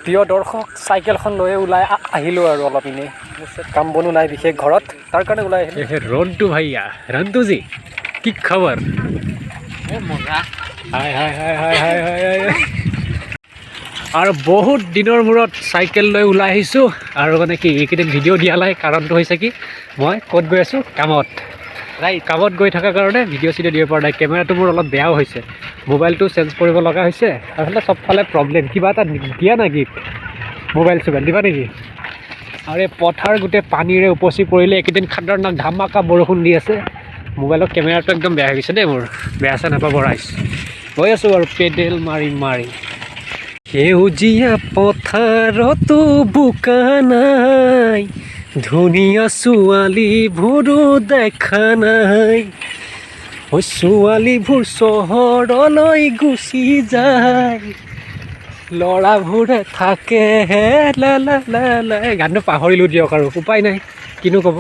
প্ৰিয় দৰ্শক, চাইকেলখন লৈয়ে ওলাই আহিলোঁ আৰু অলপ এনেই। কাম বনো নাই বিশেষ ঘৰত, তাৰ কাৰণে ওলাই আহিলোঁ। ৰন্টু ভাইয়া, ৰন্টুজী, কি খবৰ? মজা। হাই হাই হাই হাই হাই হাই হাই। আৰু বহুত দিনৰ মূৰত চাইকেল লৈ ওলাই আহিছোঁ। আৰু মানে কি, এইকেইদিন ভিডিঅ' দিয়া নাই, কাৰণটো হৈছে কি, মই ক'ত গৈ আছোঁ? কামত, ৰাইট। কামত গৈ থকাৰ কাৰণে ভিডিঅ' চিডিঅ' দিব পৰা নাই। কেমেৰাটো মোৰ অলপ বেয়াও হৈছে, মোবাইলটো চেঞ্জ কৰিব লগা হৈছে। আচলতে চবফালে প্ৰব্লেম। কিবা এটা দিয়া নাই গিফ্ট, মোবাইল চোবাইল দিবা নেকি? আৰু এই পথাৰ গোটেই পানীৰে উপচি পৰিলে। এইকেইদিন খাতৰনাক ধামাকা বৰষুণ দি আছে। মোবাইলৰ কেমেৰাটো একদম বেয়া হৈ গৈছে দেই মোৰ, বেয়া চেয়া নাপাব ৰাইজ। গৈ আছোঁ আৰু পেডেল মাৰি মাৰি। সেউজীয়া পথাৰতো বোকা নাই, ধুনীয়া ছোৱালীবোৰো দেখা নাই। ঐ ছোৱালীবোৰ চহৰলৈ গুচি যায়, ল'ৰাবোৰে থাকে হে লা লা লা লা। এই গানটো পাহৰিলোঁ দিয়ক, আৰু উপায় নাই, কিনো ক'ব।